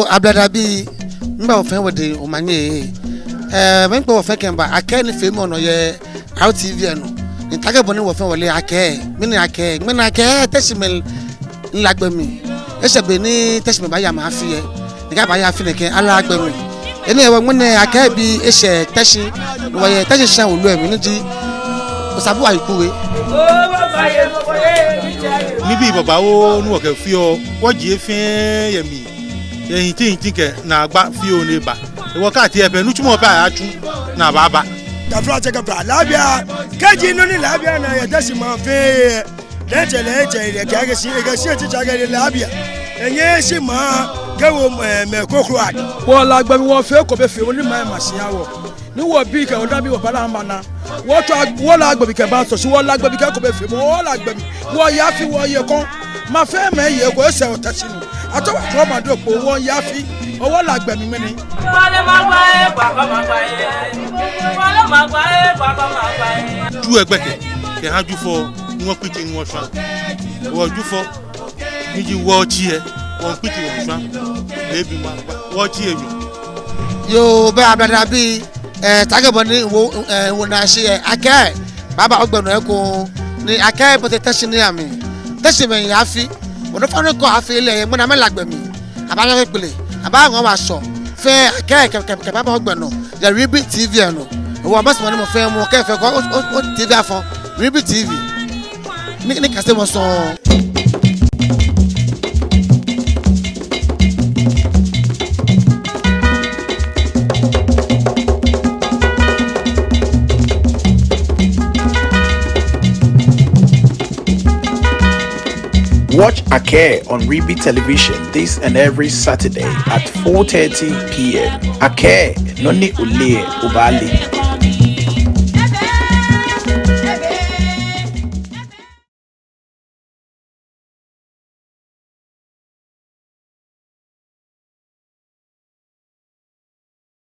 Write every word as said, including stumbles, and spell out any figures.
Ablade bii, miiba wɔ fɛɛ wɔdɛŋ omanye. Ɛɛ, miikpa wɔ fɛɛ kɛmiiba Akɛɛ nifeemɔ nɔ yɛ R T V lɛ nɔ. Ni taakɛ bɔ ni wɔ fɛɛ wɔle Akɛɛ, mɛni Akɛɛ, ŋmɛnɛ Akɛɛ Tɛshi mɛi laa gbɛ mli. Eshɛ be ni Tɛshi mɛi baaya maŋ afi lɛ. Ni kɛ abaaya afi nɛɛ kɛ alaa gbɛ mli. Enɛ hewɔ ŋmɛnɛ Akɛɛ bii eshɛ Tɛshi, ni wɔyɛ Tɛshi shia wulu lɛ mli ni ji Osabu Ayi Kure. Nibii babaoo ni wɔkɛfeɔ, wɔjie fɛɛ yɛ mli. Yɛ hiŋtiŋhiŋtiŋ kɛ naagba fioo ni eba. Hewɔ kɛ ati lɛ pɛ, nitsumɔ pɛ aaatsu ni abaaba. Taflatsɛ kɛ Flabiaa, kɛji nɔ ni Flabiaa na yɛ Tɛshi maŋ fɛɛ lɛ, lɛ etsɛ lɛ etsɛ lɛ kɛ akɛ shi, ekɛ shi etsitsa kɛ lɛ Flabiaa. Enyɛ shi maŋ kɛwo, ɛɛ, mɛi krokomɛi adɛŋ. Wɔ laa gbɛ mli wɔfee ko bɛ fee, wɔ ni maŋ lɛ ma shi aha wɔ. Ni wɔbii kɛ wɔnabii wɔbala amana. Wɔtsɔ wɔ laa gbɛ mli kɛba sɔ shi, wɔ laa gbɛ mli kɛ ko bɛ fee, wɔ laa gbɛ mli. Wɔye afi, wɔye kɔŋ. Maŋ fɛɛ mɛi ye eko, eshɛ wɔ Tɛshi nɔ. Ato wa tɔ ma do kpo, wɔye afi. Wɔ laa gbɛ mli ŋmɛnɛ. Ju lɛ gbɛkɛ, kɛha Jufɔ, ni wɔkpiti ni wɔshwa. Wɔ Jufɔ, ni ji wɔtsi lɛ, wɔkpiti wɔshwa. Leebi ma, wɔtsi lɛ nyɔ. Yoo, bɛ Ablade bii, ɛɛ, taakɛ bɔ ni wo, ɛɛ, wɔna shi lɛ, Akɛɛ baaba ogbɛ nɔ ekoŋŋ, ni Akɛɛ bote Tɛshi nii amli. Tɛshi mɛi ye afi, wɔ nɔ fɛɛ nɔ kɔ afi lɛ, ŋmɛnɛ amɛlaa gbɛ mli. Abaanyɛ akpele, abaaŋɔ wɔ sɔ fɛɛ, Akɛɛ kɛ, kɛ, kɛbaaba ogbɛ nɔ yɛ Ribi T V lɛ nɔ. Hewɔ masumɔ ni mɔ fɛɛ mɔ kɛ fɛɛ kɔ o, o, o T V afɔ, Ribi T V. Ni, nikasemɔ sɔŋŋ. Watch Akɛɛ on Ribi Television this and every Saturday at four thirty p.m. Akɛɛ, nɔ ni oleee lɛ, obaale.